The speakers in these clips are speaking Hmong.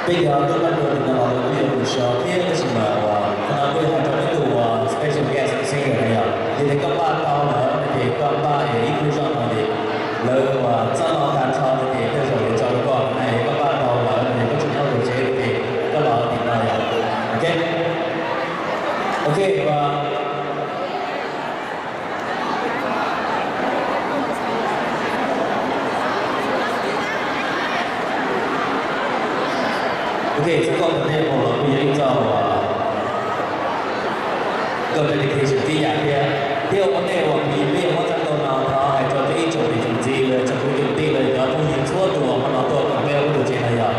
Peb cov tub npaj dua tim no los lawv kuj yuav mus so thiab, tab sis mas uas qhov no kuj yog hais rau peb tus uas special guest singer no yog, yog tias koj npaj tau lawm no ces koj npaj es ib pliag zoj no ces lawv uas txoj no tag nrho no ces tej zaum yuav tso rau koj na, yog koj npaj tau lawm no ces koj tseem nyob hauv tsev no ces koj los tim no yog. Ok. Ok, uas Ok, txoj nkauj ntawm nej mus los kuj yog ib txoj uas nkauj dedication tib yam thiab. Thiab ua ntej uas kuv yuav muab txoj nkauj no thov hais rau peb ib tsoom niam tsoom txiv los tsoom kwv tsoom tij los cov phooj ywg txhua tus uas hmo no tuaj koom peb ua tus tsev no yog,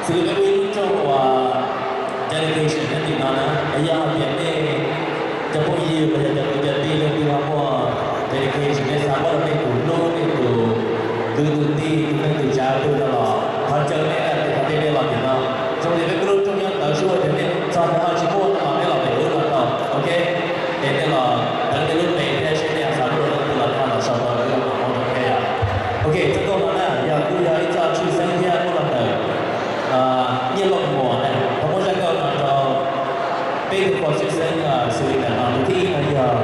xws li peb ua ib lub rooj uas dedication nyob tim no na, yog hais tias nej cov phooj ywg los yog cov kwv cov tij leej twg ho muaj dedication, nej xav muab rau nej tus hlub, nej tus kwv tus tij, tus neej tus tsav twg no los thov caw nej, thov caw nej los tim no. Zoo li peb lub rooj nyob ntawd, xyov tias nej txog ntawd ho tsis muaj no los nej los pem lub no tau, ok. Ces nej los teev nej lub npe thiab seb nej xav muab rau leej twg los nej ho los sau rau lub no kom muab rau thiab yom. Ok, txoj nkauj no na yog kuj yog ib txoj tshwj xeeb thiab muaj los ntawm Nyiaj Lauj Muas na, ho muab zaj nkauj no rau peb tus kho tshwj xeeb xws li ntawm no. Tus thib ib no yog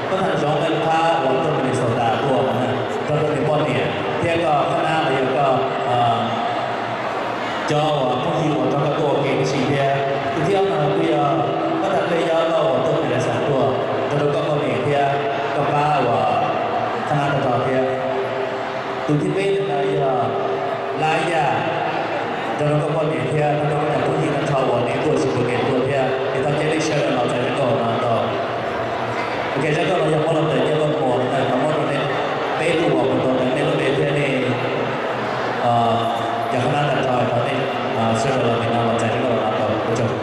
Pab Thaj Zoov Leej Phab uas tuaj Minnesota tuaj no na, rau koj tus poj niam thiab koj qhab nab los yog koj cov uas phooj ywg uas nrog koj tuaj ua ke tib si thiab. Tus thib ob no kuj yog Pab Thaj Dlej Yob Lauj uas tuaj Minnesota tuaj, rau rau koj poj niam thiab koj pab uas qhab nab tag nrho thiab. Tus thib peb no yog Lab Yaj, rau rau koj poj niam thiab rau rau koj cov phooj ywg tag nrho uas nej tuaj tsis tuaj kev tuaj thiab, es thov caw nej sawv daws los txais zaj nkauj no tau. Ok, zaj nkauj no yog muab los ntawm Nyiaj Lauj Muas no na, muab rau nej peb tug uas mus tau ntawm nej lub npe thiab nej cov qhab nab tag nrho, thov nej sawv daws los tim no los txais zaj nkauj no tau. Ua tsaug.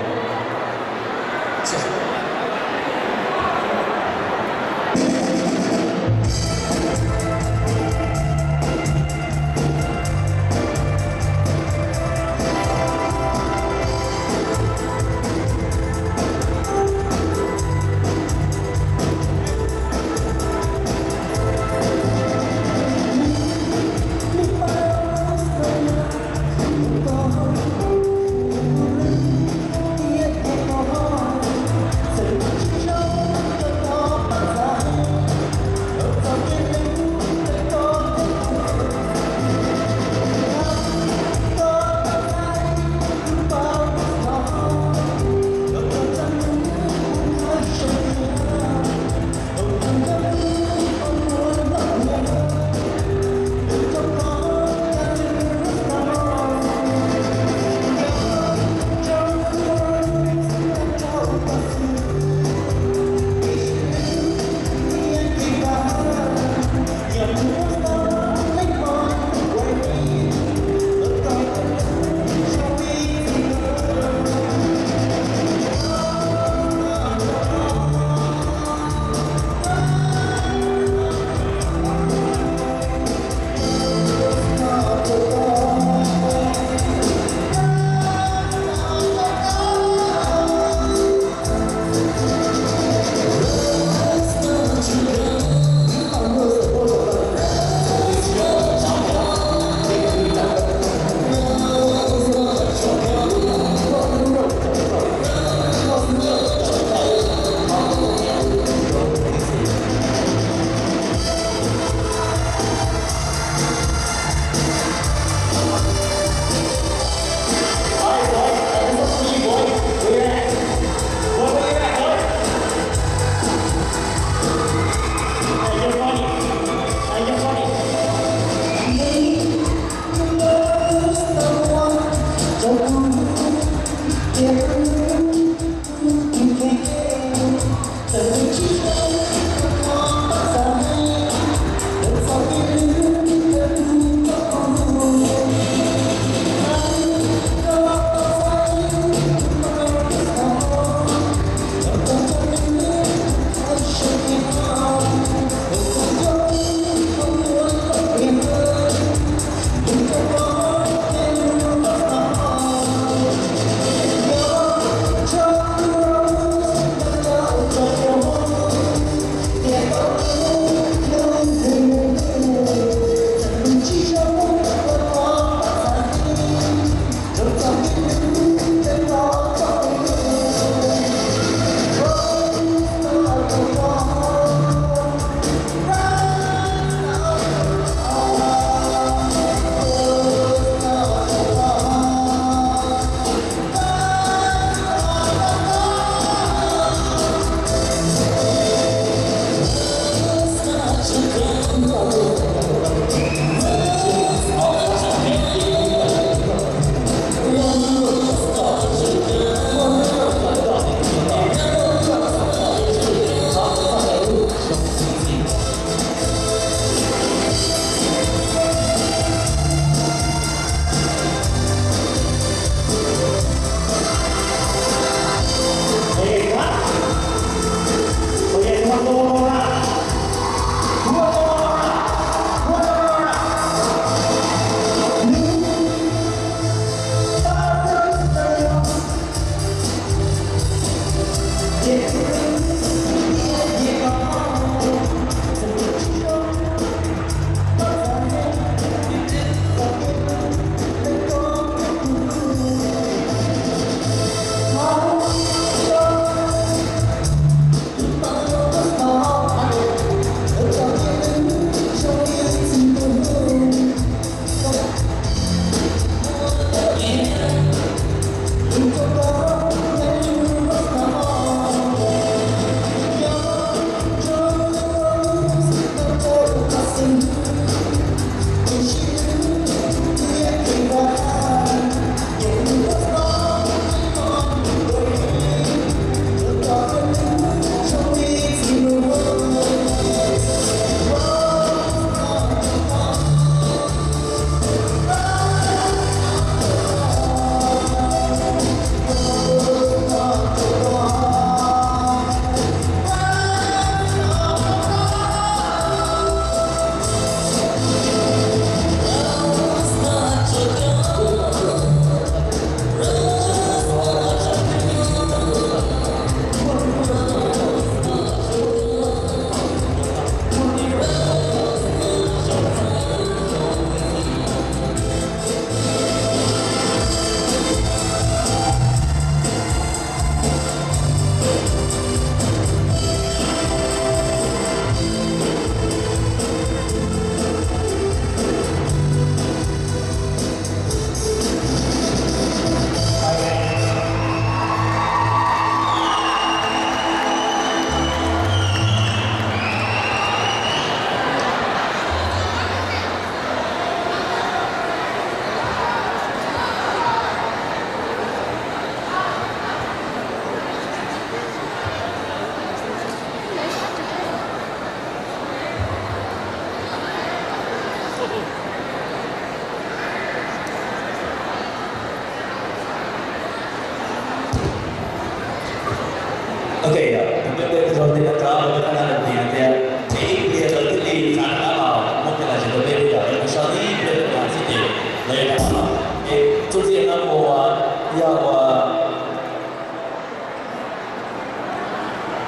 Txuj txiaj no mus yog ua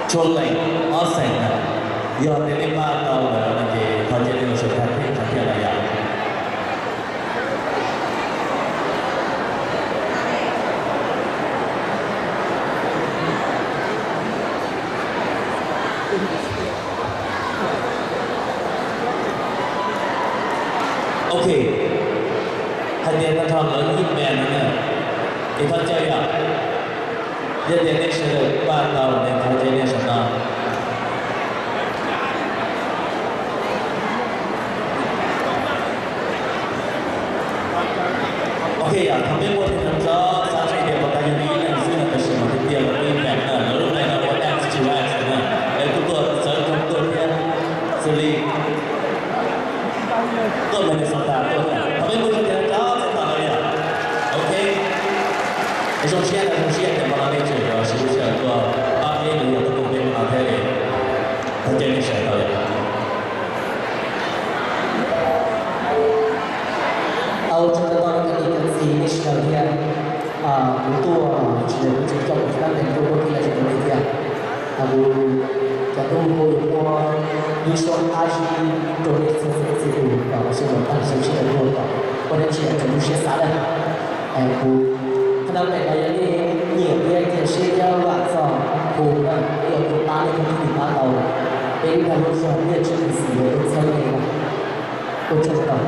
tshuaj lees ob xeem na, yog tias nej npaj tau lawm no ces thov cia nej ua sawv tag thiaj tau thiaj no yom. Ok, hais tias tag nrho lawv ib mev no na, es thov caw yom, yog tias nej sawv daws npaj tau nej thov cia nej sawv no. Ok yom, thaum peb muaj tej no tso xav seb tias puas tas yog ib leeg xwb no, tab sis mas tiag tiag lawv ib mev na, lawv lub npe no ua X G X na, es kuj tuaj txawv kawg tuaj thiab, xws li tuaj Minnesota tuaj na, thaum peb muaj tso txhais tos lawv yom. Ok, es zoo siab na, zoo siab tias hmo no nej tseem siv lub sij hawm tuaj pab peb los yog tuaj koom peb hmo no thiab, thov caw nej sawv daws yom. Au, tsaug ntau ntau rau cov niam cov txiv nej sawv daws thiab. Kuv tuaj tsis yog kuv tsis coj kuv tsis tab meeg tuaj muab kiag laj tsis rau nej thiab. Kuv cov tub kuj yuav muab ib suab qab zib rau nej txhua txhua txhua tus kom sawv daws tag sawv sij hawm tuaj kom ua dab tsi tseem lub siab xav na. Kuv qhab tab meeg no yog nej nyiam thiab cia siab nyob vam txog kuv na, kuv yuav pab nej tau tub tus pab tau peb lub dag lub zog nyiaj tswv txiv uas tuaj txhawb nej na. Ua tsaug ntau.